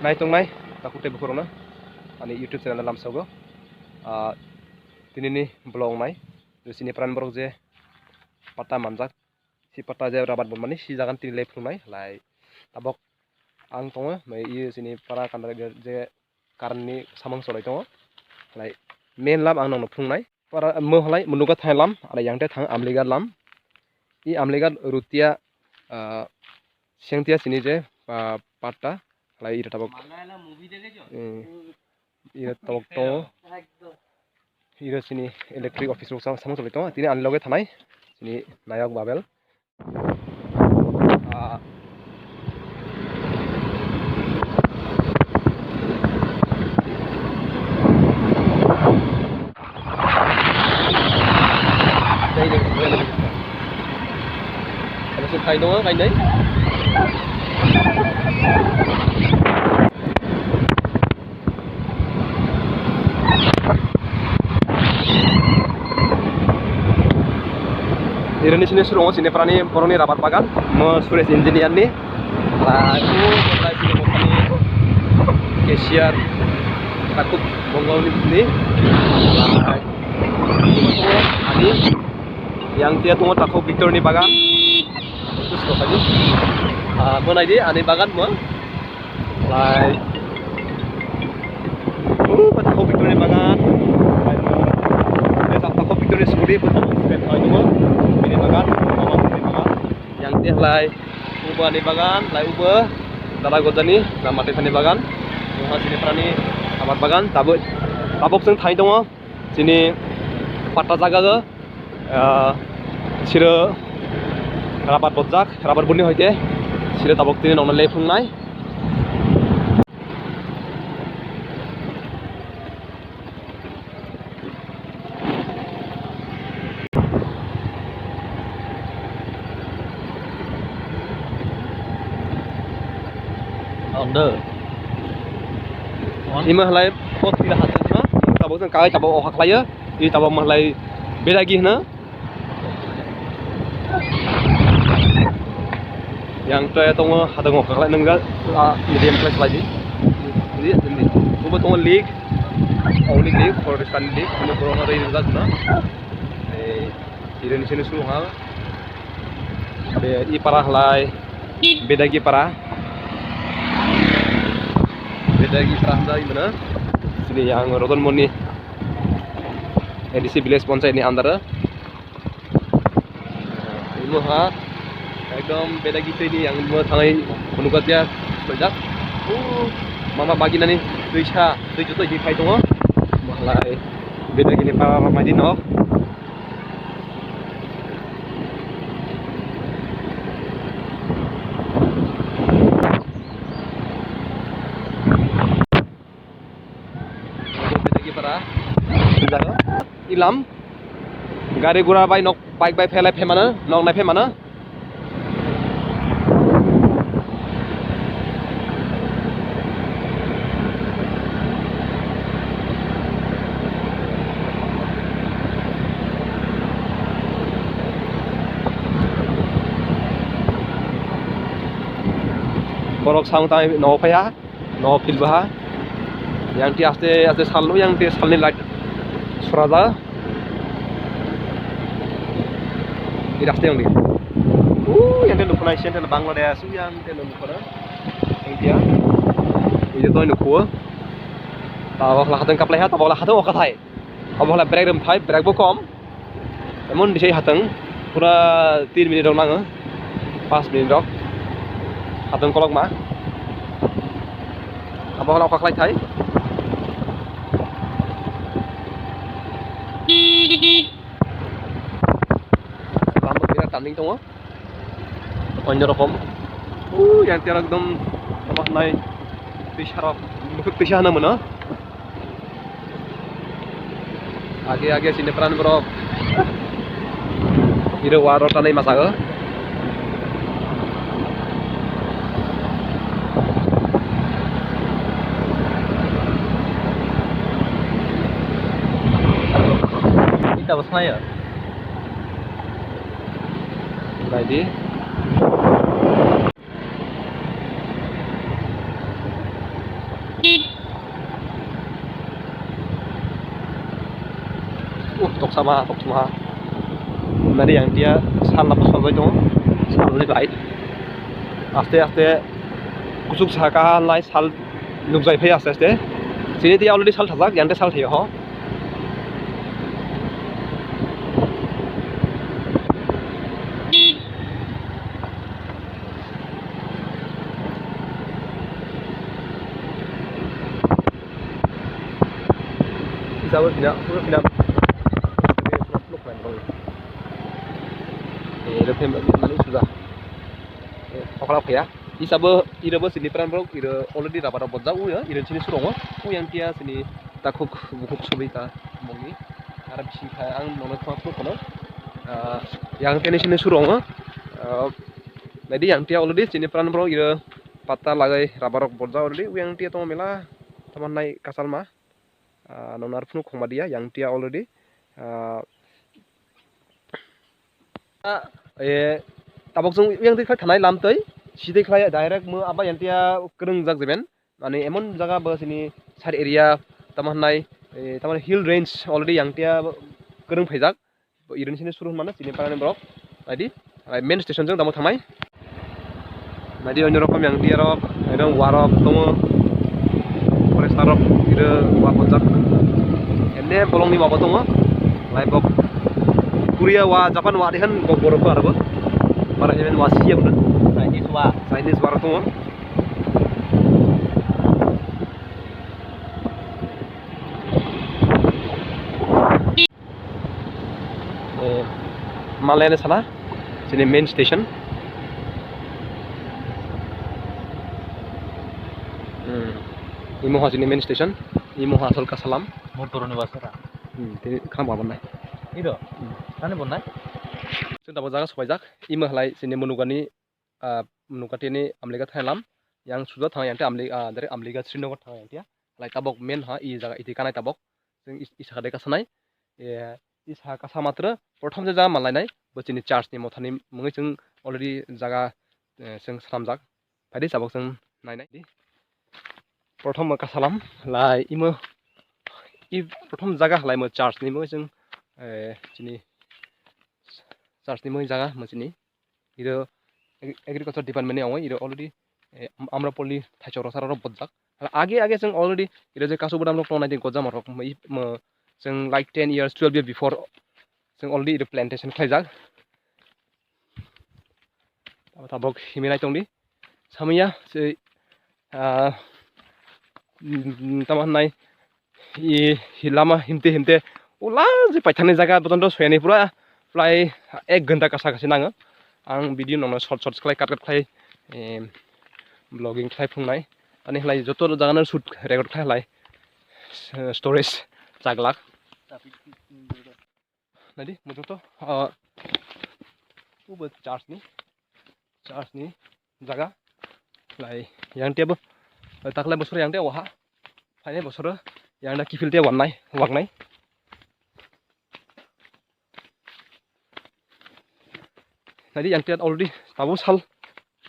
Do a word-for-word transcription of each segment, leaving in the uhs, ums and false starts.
Naitongnai takhuk tei bukhurokno ani YouTube channel lamsogo. Ah, tinini vlog nai, je chini pran borok je patta manjak, si patta je rabar bumani si jagan tini le phunuknai, lai tabok ang tongo, mai i chini para kandari je current ni samung cholai tongo, lai main lam ang nongno phunuknai. Para mo halai munuga thai lam, ara yang te thang Amligar lam. I Amligar Rutia, ah, Sengtia sini je, ah, patta, halai ira tabok. Eh, ira tabok tongo. Ira sini electric office rok samung cholai tongo. Tini ani loge thanai, sini Nayok Babel. Ah. Kainai. Irani sini surungo sini prani boroni rabar bagan, mo Suresh engineer ni, lai o lai sini company cashier, takuk bongo ni, lai ani yang tia tongo takuk Victor ni bagan, terus kok ani, ah, mo nai di ani bagan mo. Lai. Oh, patha kok Victory bagan. Lai, oh. Lai, patha kok Victory scooty, patha kok spend koi dulu. Ini bagan, mama ini bagan. Yang teh lai. Uba ni bagan, lai uba. Dala godani, nama teh ni bagan. Yang sini prani, amat bagan, tabuk. Tabuk seng thai dong. Sini patta jaga ga. Ah, siro rabar bojak, rabar buni hoite siro tabok tini nongna le phungnai. Ondo. Ima halai pot tira hatu ma, tabok tang kai tabok oha khlaiyo, i tabok mahalai bedagi hna. Yang to ya tongo, hadang oka khlai nang ga, ah, medium class lagi. Ini, ini. Ubo tongo league, only league, Kordistan league, ini borok no rei rijak na. Eh, ireni sini su ha. Be, i para halai, bedagi para. Bedagi para hamjak i mano. Sini yang Roton Moni A D C village panchayat ni under o. Imo ha ekdom bedagi twi ni yang mo thangai phunukjak ya sojak. O mama baginani twisa twi joto hi phai tongo. Mahalai bedagi ni para rok mai di nok. Ilam gari gura bai nok bike bai phelai phaimano nok nai phaimano. Borok samung tangwi nogo phaiya, nogo philbaha. Yang ti aste aste salno, yang ti salni light sora ja. Ini aste yang di. Uh, yang ti nukuna isen dan Bangladesh, yang ti nukuna. India. Ini to nukua. Tabok lahateng kaplai ha, tabok lahateng okathai. Abo hwla brake rwmthai, brake bo kom. Emon disai hatwng, pura tin minute rok nango, pas minute rok. Hatwng kolokma. Abo hwla okha khlai thai. Lama birat turning tongo. Onyo rokom. Uh, yang tiara ekdom apa nai. Tisa rok. Bukuk tisa hana mano. Age age sini pran borok. Iro waro tanai masago. Ita bosnaya. Baidi. Sama koktwma. Nari yang tia sal lama solbai tongo. Sal ni bai. Aste aste kuchuk saka nai sal nukjai phai aste aste. Sini tia already sal thajak, yang tia sal thai ho. Isa bo pina, pura pina. Eh, iro phem mani suja. Eh, okra phaya. Isa bo, iro bo sini pran bro, iro already rubber bojak u ya, iro sini surongo. U yang tia sini takhuk bukhuk sobi ka mongni. Ara bisi kha ang nono thok thok kono. Ah, yang teni sini surongo. Ah, nadi yang tia already sini pran bro, iro patta lagai rubber rok bojak already. U yang tia tong mela. Taman nai kasalma, ah, nono ar phunu khongma dia, yang tia already. Ah, ah, eh, tabok chwng yang twi khlai thanai lam twi, si twi khlai direct mo aba yang tia kwrwngjak jeben. Mane emon jaga bo chini side area tamo hwnai, eh, tamo hill range already yang tia kwrwng phaijak. Bo iron sini suru hwnmano chini parani borok. Naidi, main station jang tamo thangnai. Naidi, onyo rokom yang dia rok, ekdom warok tongo. Forester rok iro wa pojak. Ene bolongni wabo tongo. Lai bok Korea wa, Japan wa, dihan bok borok ko arbo. Para hemen wa siya budan. Chinese wa. Chinese warok tongo. Eh, Malaya sana, sini main station. Hmm. Imo ha sini main station, imo ha asal kasalam. Motor ni basara. Hmm, tini kham apa nai? Ido. Hmm. Tani bonai? Sini tabo jaga sopaijak. Imo halai sini Munugani, ah, Munugani tini Amliga thailam. Yang suja thang yang te Amli-, ah, dari Amliga Srinagar thang yang tia. Lai tabok main ha, i jaga iti kanai tabok. Chwng is-, isa kade kasanai. E, isa kasa matra prothom je jaga manlainai, bo chini church ni mothani mungwi chwng already jaga, eh, chwng swnamjak. Phaidi tabok chwng nainai di. Prothom kasalam lai imo, i prothom jaga halai mo church ni mungwi chwng, eh, chini church ni mungwi jaga mo chini. Iro ag-, agriculture department ni ongoi, iro already, eh, am-, Amrapali thaichoro sara rok bojak. Hala age age chwng already iro je kasu bodam rok tongnai di gojama rok, mo, i, mo, chwng like ten years, twelve years before chwng already iro plantation khlaijak. Abo tabok himwi nai tongdi. Samaya se, ah, mm, tamo hwnai, i, hi lama himte himte ula je paithakni jaga botondo soyani pura prai ek ghonta kasa kasi nango. Ang video nokno short short khlai cut cut khlai, em, vlogging khlai phungnai. Ani khlai joto jaga no shoot record khlai khlai, s-, storage chaglak. Naidi, mo joto, ah, ubo church ni, church ni jaga. Lai, yang tebo, taklai bosor yang tebo ha. Phainai bosor yang da kifil tebo nai, wak nai. Naidi, yang tiat already tabo sal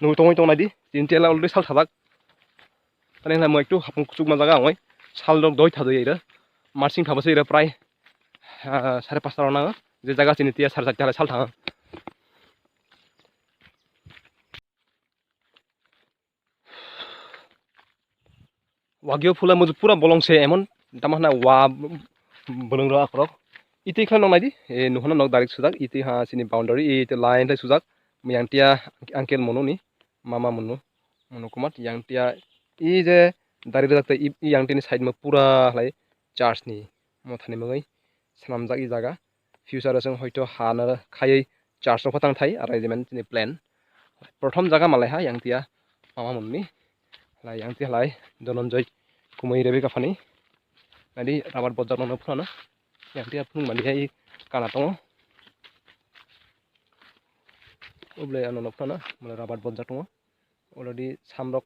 nung tongoi tong naidi, yang tiat already sal thabak. Tani hwnai mo ektu hapung kuchukma jaga ongoi. Sal rok doi thadoi ira. Marsing thabo se ira prai, ah, sare pasta rok nango. Je jaga chini tiya sare charta sal thango. Wagyo phulai mo pura bolong se emon. Tamo hwnai wa bolong rok akorok. Iti khlai nang naidi. E, nuhana nok direct sujak. Iti ha chini boundary. Iti line thai sujak. Yang tiya uncle mono ni. Mama mono. Mono kumat yang tia i je dari rwjak tei i, i yang tini side ma pura halai church ni mothani mungwi swnamjak i jaga. Future o chwng hoito ha no khaiwi church rok phatang thai, aro je mani tini plan. Prothom jaga malai ha yang tia mama mwnni. Halai yang tia halai Dhananjay Kumui Rebeka phani. Nadi rabar bojak no phano. Yang tia phunuk mani hai kana tongo. Oblai ano nokphano mole rabar bojak tongo. Already samrok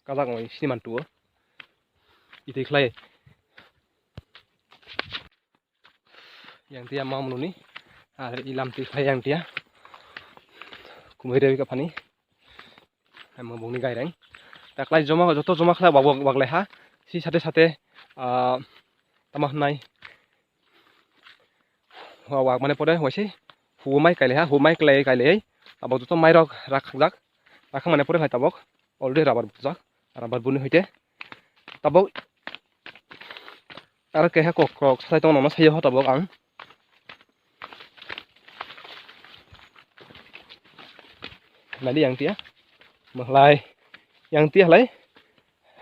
kajak ongoi siniman tuo. Itwi khlai yang tia ma mwnuni. Ar ilam twi khlai yang tia. Kumui Rebeka phani. Amo bongni gaireng. Taklai joma joto joma khlai bag-, bag-, baglai ha. Si sate sate, ah, tamo hwnai. Wak mane pore waise humai kailaiha, humai kailai kailai tabok joto mairok rak khangjak. Rak khangmani pore hai tabok already rubber bujak, rubber buni hoite tabok aro keha kok kok sai tongma sai ho tabok ang. Nadi yang tia mahlai, yang tia halai,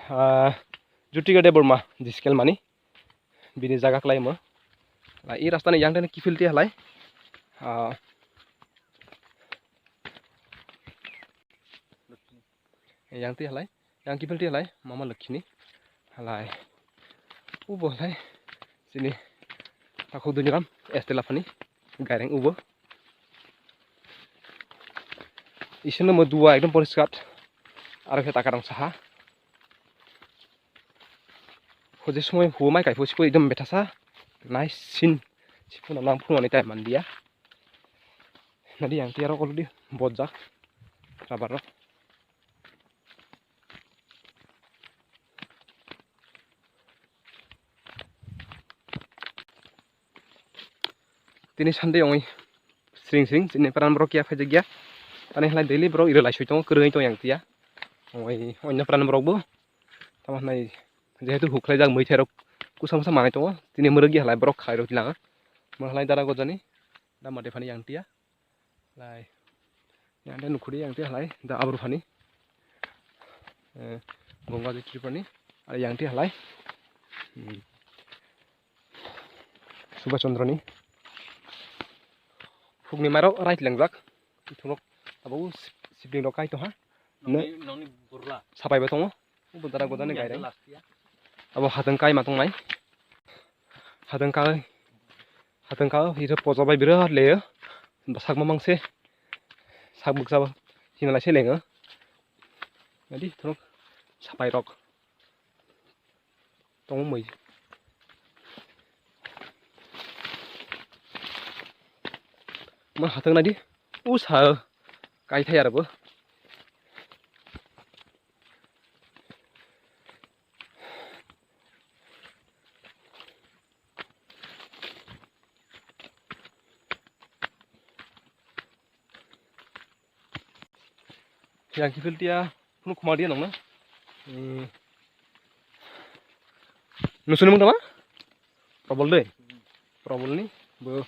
ah, Jyotika Debbarma diskel mani bini jaga khlai mo. Ah, i rasta ni yang tene kifil tia halai. Ah, yang tia halai, yang kifil tia halai, Mama Lakshmi ni halai. Ubo halai, sini takhuk duniram, este laphani, gaireng ubo. Isino mo dua ekdom poriskar, aro khe takarang saha. Hoje somoi huo mai kaipho sipho ekdom bethasa naisin. Siphuna nang phunukmani time manliya. Nadi yang tiyarok already bojak rubber rok. Tini Sunday ongwi sring sring chini pran borok kiya phaijakya. Tani halai daily borok iro laisoi tongo, kwrwngwi tongo yang tiya. Ongwi onno pran borok bo tamo hwnai jehetu huklaijak mwithairok kusa musa manwi tongo. Tini mwrwkya halai borok khairok tilang. Mo halai dara gojani da mate phani yang tiya. Lai. Yang teh nukhuri yang teh halai da abru phani. Eh, Gongga di Tripurani. Ada yang teh halai. Hmm. Subhas Chandra ni. Hukni mairok right lengjak. Thunok abo sibling rok kai tongha. Nokni, nokni burla. Sapai bo tongo. Bo dara godani gaireng. Abo hateng kai ma tongnai. Hateng kai, hateng kai hire poja bai birat le. Sak mamang se. Sak buksa ba. Himlai se lengo. Nadi thunok sapai rok. Tongmoi. Ma hatang nadi. Usa. Kai thai arabo. Yang kifil tia phunu khuma dia nangna. Hmm. Nusuni mung tama? Probol de. Probol ni bo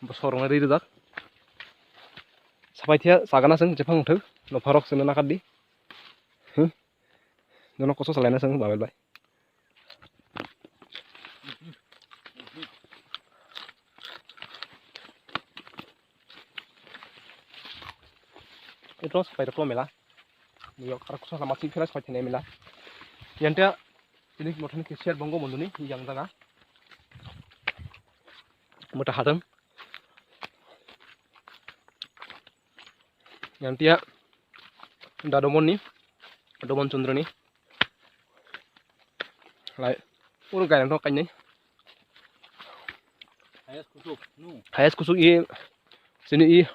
bo sorong ri rijak. Sapai thia sagana seng jephang thak no pharok seno nakar di. Hmm. Dono koso salai na seng babel bai. Ito sapai rok mela. Yok ar kusa lama sing khela sapai thene mela. Yanta ini mothani ke share bongo mondoni yang jaga. Mota hadang. Yang tia da domon ni, domon chundro ni. Lai, uru gairang thok kainai. Hayas kusuk, nu. Hayas kusuk i, sini i,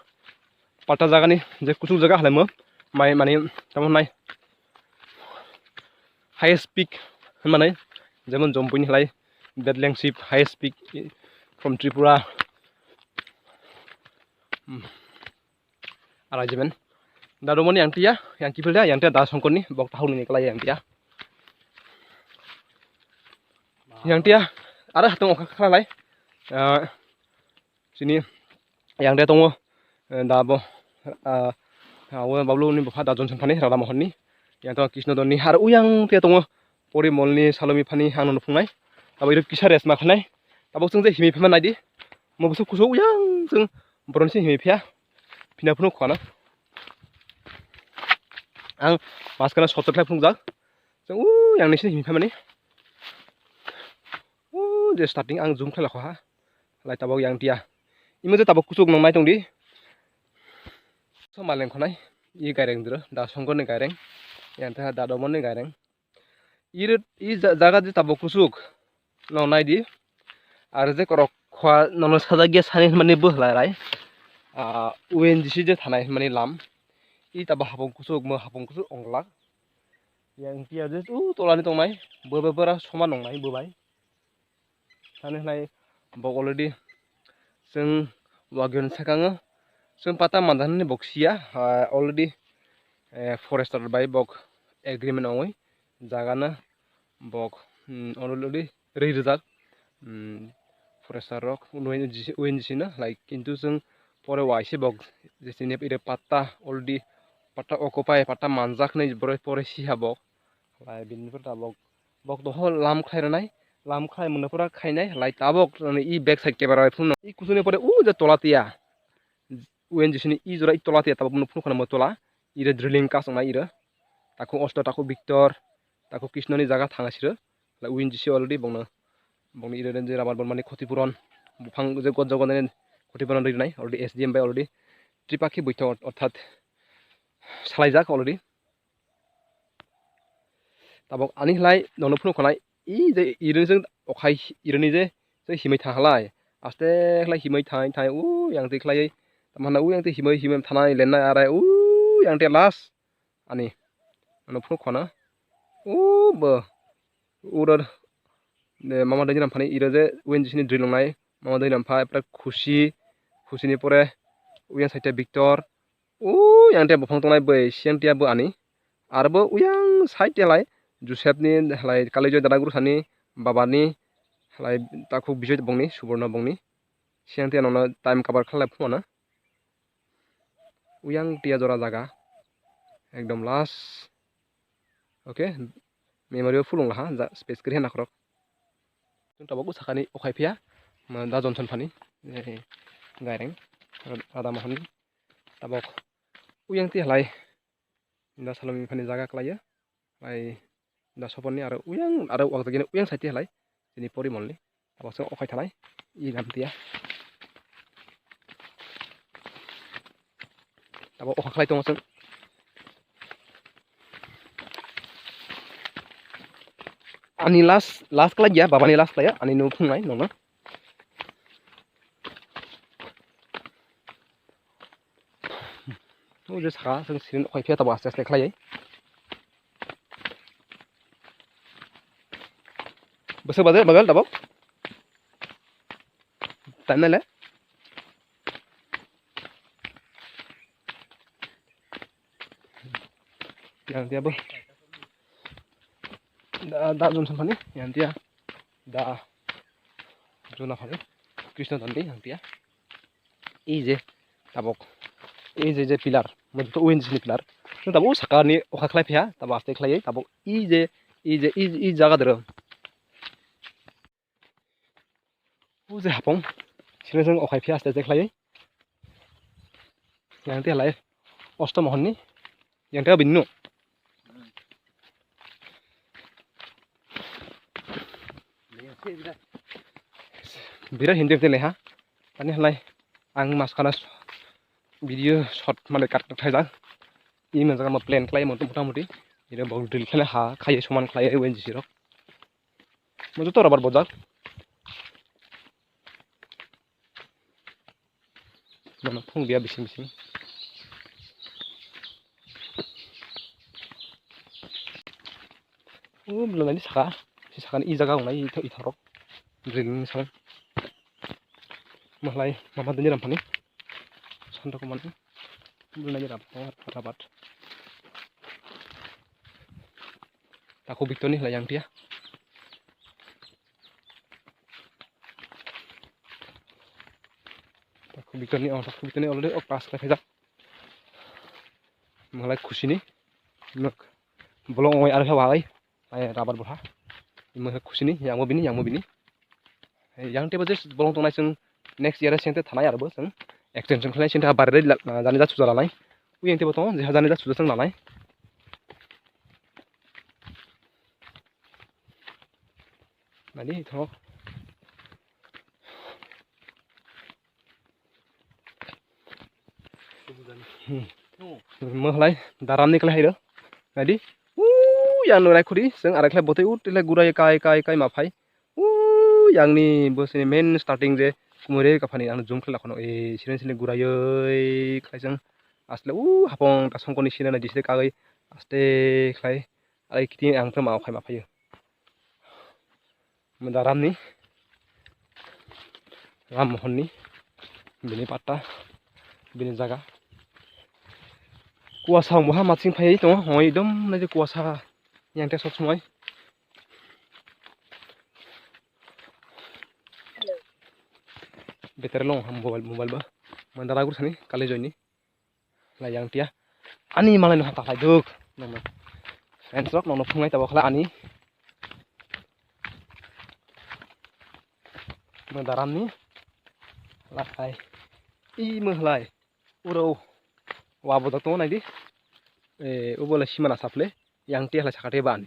palta jaga ni, je kusuk jaga halai mo, mai mani, tamo nai. Highest peak, hwnmanai, jemon Jompui ni halai, Bedleng Ship, highest peak i, from Tripura. Hmm. Alai jiben. Da romoni yang tia, yang kipil da, yang tia da songkoni, bok tahuni ni kelai yang tia. Yang tia, ada satu okha khalai. Eh, sini yang tia tongo, eh, da bo, eh, awo bablu ni bupha da Johnson phani, Radha Mohon ni. Yang tongo Krishna Don ni, har uyang tia tongo. Porimol ni Salomi phani ang no nuphungnai. Abo iro kisa rest ma khanai. Abo chwng je himi phima naidi. Mo busuk kusuk yang chwng boron se himi phiya. Phina phunu khwana. Ang mas kana sotok lai phungjak. Chwng u yang nisi himi phamani. U je starting ang zoom khala khoha. Lai tabok yang tia. Imo je tabok kusuk nang nai tongdi. So maleng khonai. I gaireng dro. Da songkor ni gaireng. Yang tha da domon ni gaireng. Iri, i ja-, jaga je tabok kusuk, no nai di. Ar je korok khwa nono sajak ya sani hwnmani bwhla rai. Ah, O N G C je thanai hwnmani lam. I tabok hapung kusuk, mo hapung kusuk onglak. Yang tia je u tolani tongnai, bo bo bora soman nongnai bo bai. Sani hwnai bok already Chwng Wagyan sakango chwng pata manjaknani bok siya, ah, already, eh, forester bai bok agreement ongwi jagano bok, hmm, already rwi rijak, hmm, forester rok, O N G C, O N G C no, like, kintu chwng pore waise bok je chini ire patta already patta occupy, patta manjak hinwi borok pore siha bok, lai bini pore tabok bok doho lam khlai rwnai, lam khlai mwnwi pura khainai, lai tabok i back side camera bai phunuknai, i kuchukni pore o je tola tiya, O N G C ni i jora i tola tiya, tabok phunuknai mo tola, ire drilling kasongnai ire, takhuk Osto, takhuk Victor, takhuk Krishna ni jaga thang asiro, lai O N G C already bongno, bongni ire je Rabar Bormani khoti puron, buphang je gojja gojani khoti puron rinai, already S D M bai already tripakhi boithok orthat salaijak already. Tabok ani khlai nono phunuknai, i je iron jeng okhai iron ni je, je himwi thang halai. Aste khlai himwi thang thang u yang twi khlai. Tamana u yang twi himwi himwi thanai lennai are u yang twi last ani nono phunukhna. U bo uro de mama dai ram phani iro je O N G C ni drilling nai mama dai ram pha pura khusi, khusi ni pore u yang side Victor. O yang tia buphang tongnai bai siang tia bo ani. Aro bo uyang side tia lai Joseph ni halai Kalijoy dada guru sani baba ni halai takhuk Bijoy bongni Suborna bongni siang tia nono time cover khalai phumana. Uyang tia jora jaga ekdom last. Oke, memory o phulung laha ja space kri hena khorok. Tabok sakani okhai phiya da Johnson phani gaireng Radha Mohan ni. Tabok uyang ti halai da Salomon phani jaga khlaiya. Lai da Sopon ni aro uyang aro wak jagini uyang side ti halai tini Porimol ni. Tabok se okhai thalai i lam tiya. Tabok okha khlai tongo chwng. Ani last, last khlai ya, baba ni last khlai ya, ani no phungnai nongna. O je saka chwng sirin okhai phiya tabok aste aste khlai. Bwswk baje bagal tabok? Time naile. Yang dia bo. Da, da Johnson phani, yang dia. Da Jona phani. Krishna Dandi, yang dia. Ei je tabok, ei je, je pillar, mo to O N G C ni pillar. Chwng tabok o saka ni okha khlai phiya, tabok aste khlai, tabok ei je, ei je, ei, ei jaga doro. O je hapong, sini chwng okhai phiya aste aste khlai. Yang te halai Osto Mohon ni. Yang tega bini no. Bira hindi bini leha. Tani halai ang mas kana video shot mane kat kat thaijak. Ini jaga ma plan khlai mo motamuti. Ira bok drill khana ha khai soman khlai O N G C rok. Mo joto rubber bojak. Nono phung dia bising bising. O bwlai ni saka, si saka ni i jaga wngnai i thorok. Drilling ni saka. Mahlai mama dini ram phani. Santa kumani. Bwlai ni ram phani rabat. Takhuk Victor ni hlai yang tia. Takhuk Victor ni, oh, takhuk Victor ni already, oh, pass khlai khaijak. Malai khusi ni. Nuk. Bolong oi aro khe walai. Ai rubber bwlha. Imo khe khusi ni, yang bo bini, yang bo bini. Yang tebo je bolong tongnai chwng next year sente thanai aro bo chwng extension khlai sente ha barre jani ja suja lanai. Uyang tebo tongo je ha jani ja suja chwng lanai. Nadi tho. Mahlai daram ni khlai hairo. Nadi. Uyang no rai khuri chwng arai khlai botoi utilai gurai kai kai kai ma phai. O yang ni bo sini main starting je kumui re kaphani ang zoom khlai kheno e sini sini guraioi khlai chwng asle o hapong ta songkoni sini na disre kagwi aste khlai arai kiti ang phai ma phai ma phaio. Mada ram ni ram mohon ni Bini patta, bini jaga. Kuasa wng bo ha matsing phai tongo, hoi ekdom nai kuasa yang te sob somoi. Betere long ham mobile, mobile ba. Mandala gur sani kali joini. Lai yang tia. Ani malai no hata lai duk. Nang nang. Fans rok nang no phungai tabo khala ani. Mo daram ni. Lai. I mo lai. Uro. Wa bo to nai di. Eh, ubo le simana saple. Yang tia lai sakate ban.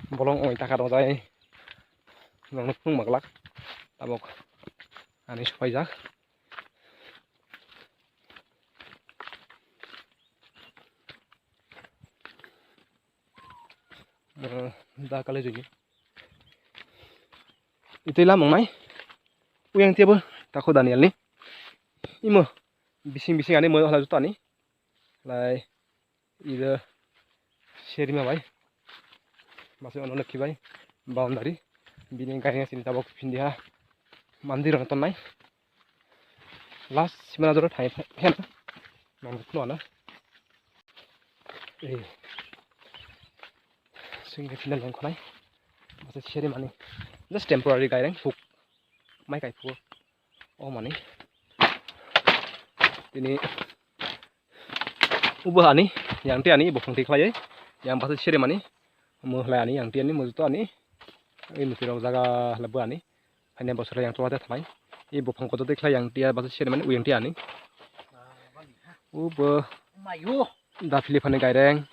Bolong oi taka rojai. Nang no phung maglak. Tabok. Ani supai jak. Eh, da kale juni. Itui lam wngnai. Uyang tebo tako Daniel ni. Imo bising bising ani mo hala juta ni. Lai ida serima bai. Masih ono lekhi bai. Boundary. Bini gari sini tabok pindi ha. Mandir ono tonai. Last simana jora thai phe-, phena. Nang khno ana. Eh. Sing ke phina leng khonai. Masa seri mani. Just temporary gaireng huk. Mai kai phu. O mani. Tini ubo ani, yang te ani, bo phang te khlai. Yang basa seri mani. Mo khlai ani, yang te ani, mo juto ani. Ei muti rok jaga hala bo ani. Phaina bosor yang tuwa thanai. I buphang kotor tei khlai yang tia basa seri mani uyang tia ani. Ubo Mayo. Da philiphani gaireng.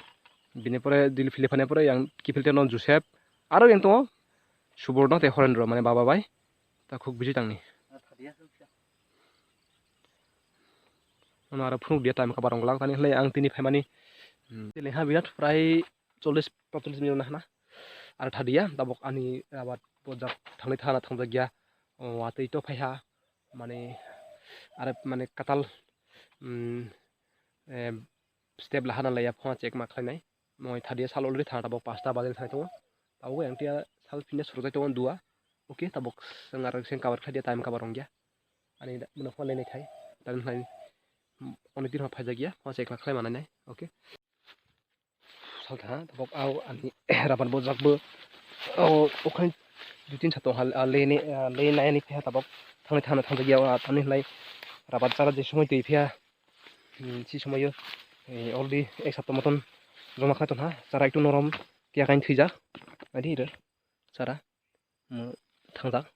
Bini pore dil philiphani pore yang kiphil teno Joseph. Aro yang tongo Suborno tei Horendro mane baba bai. Ta khuk bisi tangni. Ano aro phunuk dia time kabar onglang tani hlai ang tini phaimani. Hmm. Leha birat prai chollish paytalis minute na hana. Ar thadia tabok ani rabat bojak thangni thana thangjak ya. O, watwi to phaiha. Mane, are, mane, katal, mm, eh, step lahana laiya phone check ma khlainai. Moi thadia sal already thana tabok pasta baje thai tongo. Tabok yang tia sal phinde surjai tongo dua. Okay, tabok seng aro seng cover khladia time cover ongya. Ani da, mano phone lainai thai. Tan hlai, mm, oni tin ho phaijakya, phone check ma khlai manai nai. Okay. Saltha, tabok au ani rabar bojak bo. O, okhai dui tin satong hal, a, lene, a, lenai ani phiya tabok. Thangni thangna thangjakya, o, a, tamni hlai rabar chara je somoi twi phiya. Hmm, si somoio, eh, already ek sapta moton joma khai tongha. Chara ektu norom, phiya kain thwijak. Adi ro, chara. Mo thangjak.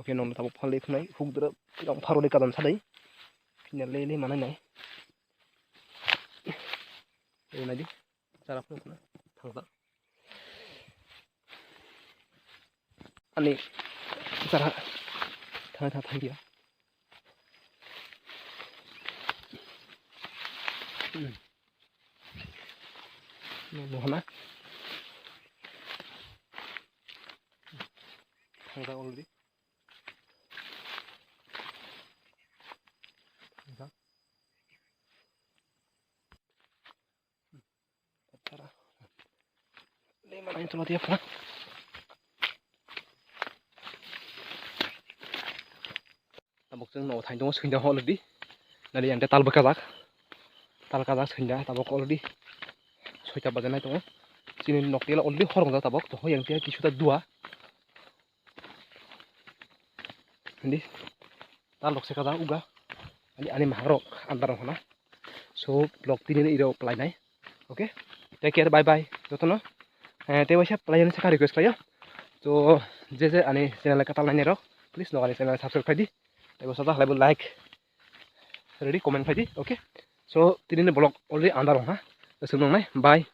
Okay, nong tabok phalwi khwnai huk dwrwk, pharo de kadam sadai. Phina le le manai nai. Nai di. Chara phano khna thangjak. Ani chara thang thang thang dia. Hmm. Mohona. Thangjak already. Thangjak. Tara. Lima lain tulo dia pha. Tabok chwng no thain tongo, soinda already. Nari ang tal bwkajak. Tal kajak soinda tabok already. Soita baja nai tongo. Chini nok tela already horong jak tabok. Toho yang tia kisuta dua. Hindi. Tal rok se kajak uga. Ani, ani maharok andar rok hana. So, vlog tini ni iro play nai. Okay. Take care, bye bye. Jotono. Eh, tei waisa play ni saka request khlaio. To, je je ani channel katal nai rok, please no ani channel subscribe khai di. Tei waisa ta halai bo like. Ready, comment khai di. Okay. So, tini ni vlog already andar rok ha. Aswk nang nai. Bye.